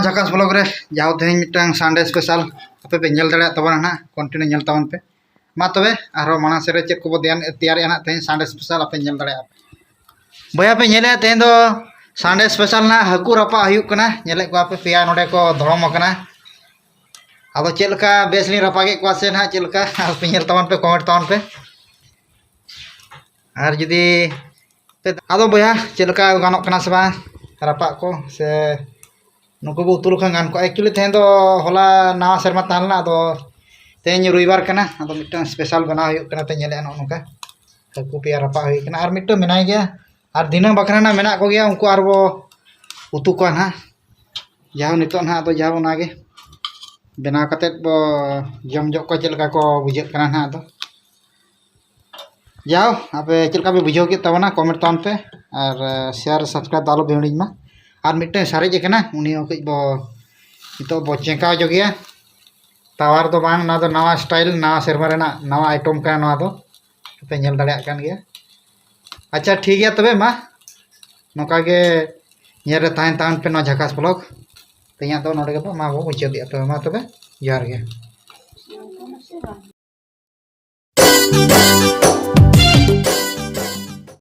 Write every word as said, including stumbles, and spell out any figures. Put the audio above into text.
ᱡᱷᱟᱠᱟᱥ blog ᱨᱮ ᱡᱟᱦᱳ ᱛᱮᱦᱮᱧ ᱢᱤᱫᱴᱟᱝ ᱥᱟᱱᱰᱮ ᱥᱯᱮᱥᱟᱞ ᱟᱯᱮ ᱯᱮ ᱧᱮᱞ ᱫᱟᱲᱮᱭᱟᱜ ᱛᱟᱵᱚᱱᱟ ᱱᱟᱦᱟᱜ, ᱠᱚᱱᱴᱤᱱᱤᱭᱩ ᱧᱮᱞ ᱛᱟᱵᱚᱱ ᱯᱮ᱾ ᱢᱟ ᱛᱚᱵᱮ ᱟᱨᱦᱚᱸ ᱢᱟᱲᱟᱝ ᱥᱮᱫ ᱨᱮ ᱪᱮᱫ ᱠᱚᱵᱚ ᱛᱮᱭᱟᱨ- ᱛᱮᱭᱟᱨᱮᱜᱼᱟ ᱱᱟᱦᱟᱜ ᱛᱮᱦᱮᱧ ᱥᱟᱱᱰᱮ ᱥᱯᱮᱥᱟᱞ ᱟᱯᱮ ᱧᱮᱞ ᱫᱟᱲᱮᱭᱟᱜᱼᱟ᱾ ᱵᱚᱭᱦᱟ ᱯᱮ ᱧᱮᱞᱮᱜᱼᱟ ᱛᱮᱦᱮᱧ ᱫᱚ ᱥᱟᱱᱰᱮ ᱥᱯᱮᱥᱟᱞ ᱱᱟᱦᱟᱜ ᱦᱟᱹᱠᱩ ᱨᱟᱯᱟᱜ ᱦᱩᱭᱩᱜ ᱠᱟᱱᱟ᱾ ᱧᱮᱞᱮᱫ ᱠᱚᱣᱟ ᱯᱮ ᱯᱮᱭᱟ ᱱᱚᱰᱮ ᱠᱚ ᱫᱷᱚᱲᱚᱢ ᱟᱠᱟᱱᱟ᱾ ᱟᱫᱚ ᱪᱮᱫ ᱞᱮᱠᱟ ᱵᱮᱥ ᱞᱤᱧ ᱨᱟᱯᱟᱜᱮᱫ ᱠᱚᱣᱟ ᱥᱮ ᱱᱟᱦᱟᱜ ᱪᱮᱫ ᱞᱮᱠᱟ ᱟᱨ ᱯᱮ ᱧᱮᱞ ᱛᱟᱵᱚᱱ ᱯᱮ, ᱠᱚᱢᱮᱱᱴ ᱛᱟᱵᱚᱱ ᱯᱮ᱾ ᱟᱨ ᱡᱩᱫᱤ ᱯᱮ- ᱟᱫᱚ ᱵᱚᱭᱦᱟ ᱪᱮᱫ ᱞᱮᱠᱟ ᱜᱟᱱᱚᱜ ᱠᱟᱱᱟ ᱥᱮ ᱵᱟᱝ ᱨᱟᱯᱟᱜ ᱠᱚ ᱥᱮ ᱱᱩᱠᱩ ᱵᱚ ᱩᱛᱩ ᱞᱮᱠᱷᱟᱱ ᱜᱟᱱ ᱠᱚᱜᱼᱟ᱾ ᱮᱠᱪᱩᱭᱮᱞᱤ ᱛᱮᱦᱮᱧ ᱫᱚ ᱦᱚᱞᱟ ᱱᱟᱣᱟ ᱥᱮᱨᱢᱟ ᱛᱟᱦᱮᱸ ᱞᱮᱱᱟ, ᱟᱫᱚ ᱛᱮᱦᱮᱧ ᱨᱚᱵᱤᱵᱟᱨ ᱠᱟᱱᱟ, ᱟᱫᱚ ᱢᱤᱫᱴᱟᱝ ᱥᱯᱮᱥᱟᱞ ᱵᱮᱱᱟᱣ ᱦᱩᱭᱩᱜ ᱠᱟᱱᱟ᱾ ᱛᱮ ᱧᱮᱞᱮᱜᱼᱟ ᱱᱚᱜᱼᱚ ᱱᱚᱝᱠᱟ ᱦᱟᱹᱠᱩ ᱯᱮᱭᱟ ᱨᱟᱯᱟᱜ ᱦᱩᱭ ᱠᱟᱱᱟ, ᱟᱨ ᱢᱤᱫᱴᱟᱝ ᱢᱮᱱᱟᱭ ᱜᱮᱭᱟ, ᱟᱨ ᱫᱷᱤᱱᱟᱹᱝ ᱵᱟᱠᱷᱨᱟ ᱱᱟᱜ ᱢᱮᱱᱟᱜ ᱠᱚᱜᱮᱭᱟ, ᱩᱱᱠᱩ ᱟᱨᱵᱚ ᱩᱛᱩ ᱠᱚᱣᱟ ᱱᱟᱦᱟᱜ᱾ ᱡᱟᱦᱳ ᱱᱤᱛᱚᱜ ᱱᱟᱦᱟᱜ ᱟᱫᱚ ᱡᱟᱦᱳ ᱚᱱᱟᱜᱮ ᱵᱮᱱᱟᱣ ᱠᱟᱛᱮᱫ ᱵᱚ ᱡᱚᱢ ᱡᱚᱜ ᱠᱚᱣᱟ ᱪᱮᱫ ᱞᱮᱠᱟ ᱠᱚ ᱵᱩᱡᱷᱟᱹᱜ ᱠᱟᱱᱟ ᱱᱟᱦᱟᱜ᱾ ᱟᱫᱚ ᱡᱟᱦᱳ ᱟᱯᱮ ᱪᱮᱫ ᱞᱮᱠᱟ ᱯᱮ ᱵᱩᱡᱷᱟᱹᱣ ᱠᱮᱫ ᱛᱟᱵᱚᱱᱟ ᱠᱚᱢᱮᱱᱴ ᱛᱟᱵᱚᱱ ᱯᱮ, ᱟᱨ ᱥᱮᱭᱟᱨ ᱥᱟᱵᱥᱠᱨᱟᱭᱤᱵ ᱫᱚ ᱟᱞᱚ ᱯᱮ ᱦᱤᱲᱤᱧ ᱢᱟ᱾ ᱟᱨ ᱢᱤᱫᱴᱟᱝ ᱥᱟᱨᱮᱡ ᱟᱠᱟᱱᱟ, ᱩᱱᱤ ᱦᱚᱸ ᱠᱟᱹᱡ ᱵᱚ ᱱᱤᱛᱚᱜ ᱵᱚ ᱪᱮᱸᱠᱟᱣ ᱡᱚᱜᱮᱭᱟ᱾ ᱛᱟᱣᱟᱨ ᱫᱚ ᱵᱟᱝ, ᱱᱚᱣᱟ ᱫᱚ ᱱᱟᱣᱟ ᱥᱴᱟᱭᱤᱞ, ᱱᱟᱣᱟ ᱥᱮᱨᱢᱟ ᱨᱮᱱᱟᱜ ᱱᱟᱣᱟ ᱟᱭᱴᱚᱢ ᱠᱟᱱᱟ ᱱᱚᱣᱟ ᱫᱚ, ᱯᱮ ᱧᱮᱞ ᱫᱟᱲᱮᱭᱟᱜ ᱠᱟᱱ ᱜᱮᱭᱟ᱾ ᱟᱪᱪᱷᱟ ᱴᱷᱤᱠ ᱜᱮᱭᱟ ᱛᱚᱵᱮ ᱢᱟ, ᱱᱚᱝᱠᱟ ᱜᱮ ᱧᱮᱞ ᱨᱮ ᱛᱟᱦᱮᱱ ᱛᱟᱦᱮᱱ ᱯᱮ ᱱᱚᱣᱟ ᱡᱷᱟᱠᱟᱥ ᱵᱞᱚᱜ᱾ ᱛᱮᱦᱮᱧᱟᱜ ᱫᱚ ᱱᱚᱰᱮ ᱜᱮᱵᱚ ᱢᱟ ᱵᱚ ᱢᱩᱪᱟᱹᱫᱮᱜᱼᱟ᱾ ᱛᱚᱵᱮ ᱢᱟ ᱛᱚᱵᱮ ᱡᱚᱦᱟᱨ ᱜᱮ᱾